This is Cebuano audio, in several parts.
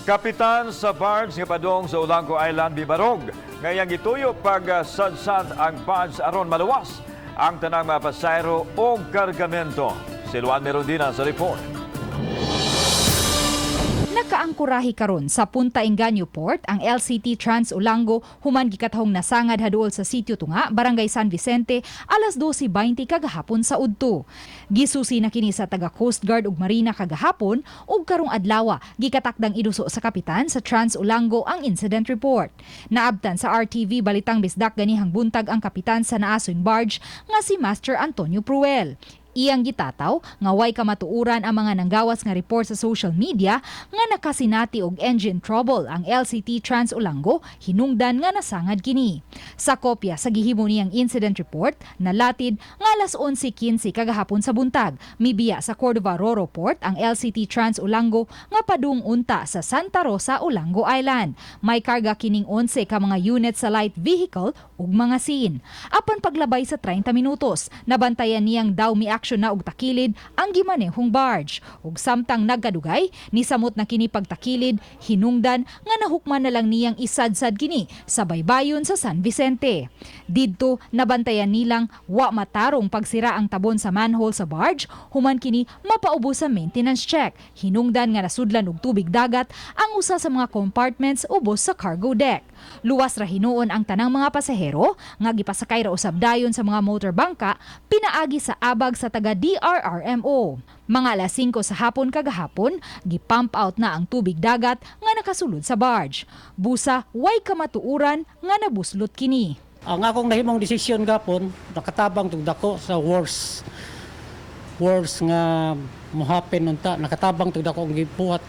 Kapitan sa barge nga padung sa Olango Island mibarog nga iyang gituyo pag sadsad ang barge aron maluwas ang tanang mga pasahero o kargamento. Si Luan Merondina sa report. Nakaangkorahi karon sa Punta Engaño Port ang LCT Trans Olango human gikatahong nasangad haduol sa sitio Tunga, Barangay San Vicente, alas 12:20 kagahapon sa udto. Gisusi na kini sa taga Coast Guard ug Marina kagahapon ug karong adlaw gikatakdang iduso sa kapitan sa Trans Olango ang incident report. Naabtan sa RTV Balitang Bisdak ganihang buntag ang kapitan sa naasoy barge nga si Master Antonio Pruel. Iyang gitataw nga way kamatuoran ang mga nanggawas nga report sa social media nga nakasinati og engine trouble ang LCT Trans Olango hinungdan nga nasangad kini. Sa kopya sa gihimo niyang incident report, nalatid nga alas 11:15 kagahapon sa buntag, mibiya sa Cordova Roro Port ang LCT Trans Olango nga padung unta sa Santa Rosa, Olango Island. May karga kining 11 ka mga unit sa light vehicle ug mga scene. Apan paglabay sa 30 minutos, nabantayan niyang daw mi-action na og takilid ang gimanehong barge. Ug samtang nagkadugay, nisamot na kini pagtakilid, hinungdan nga nahukman na lang niyang isadsad kini sa baybayon sa San Vicente. Didto nabantayan nilang wa matarong pagsira ang tabon sa manhole sa barge, human kini mapaubos sa maintenance check. Hinungdan nga nasudlan og tubig dagat ang usa sa mga compartments ubos sa cargo deck. Luwas ra hinuon ang tanang mga pasahero nga gipasakay ra usab dayon sa mga motor bangka pinaagi sa abag sa taga DRRMO. Mga alas 5 sa hapon kagahapon, gi-pump out na ang tubig dagat nga nakasulod sa barge. Busa, way kamatuuran nga nabuslot kini. Ang akong nahimong desisyon gapon, nakatabang tug dako sa worst nga mo-happen unta, nakatabang tug dako ang gibuhat.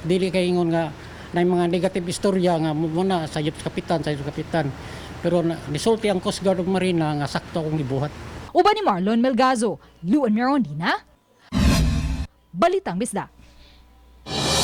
Dili kay ingon nga na mga negative istorya nga mo na sayop sa kapitan, sayop sa kapitan. Pero na, nisulti ang Coast Guard ug Marina nga sakto akong gibuhat. Uban ni Marlon Melgazo, Luan Mirondina, Balitang Bisdak.